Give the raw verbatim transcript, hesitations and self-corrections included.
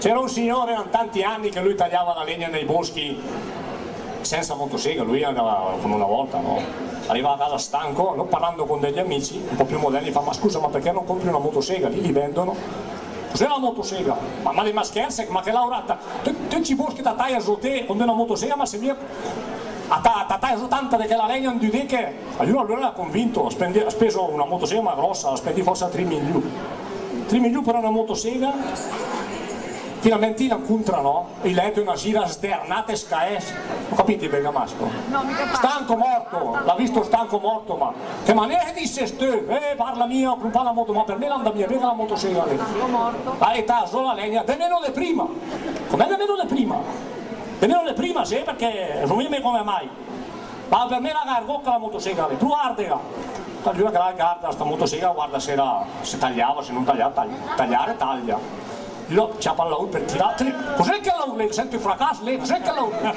C'era un signore, erano tanti anni che lui tagliava la legna nei boschi senza motosega, lui andava come una volta, no? Arrivava a casa stanco, no? Parlando con degli amici, un po' più moderni, fa: "Ma scusa, ma perché non compri una motosega? Lì li vendono." "Cos'è la motosega?" "Ma, ma, ma scherzi, ma che laurata? Te, te ci boschi ta taia zo te con una motosega, ma se mia a ta, ta taia zo tanta de quella legna in due che." Allora, allora l'ha convinto, spendi, ha speso una motosega, ma grossa, la spendì forse a tre milioni. Tre milioni per una motosega? Finalmente l'incontra, no? E l'è una gira sdernata e scaes. Ho capito, bergamasco? No, mica tanto. Stanco morto, l'ha visto stanco morto, ma che maniera che dice sto? Eh, parla mia, ho comprato la moto, ma per me l'anda mia bene la motosega lì. Stanco morto. Ah, e ta sola legna, de meno de prima. Com'è de meno de prima? De meno de prima, sì, perché non mi come mai. Ma per me la cargo con la motosega lì, più ardega. Allora che la guarda sta motosega, guarda se, la, se tagliava, se non tagliava, tagli-, tagliare taglia. Io ciappa il laur per tirare. Cos'è che laur lì? Sento il fracasso lì, cos'è che laur lì?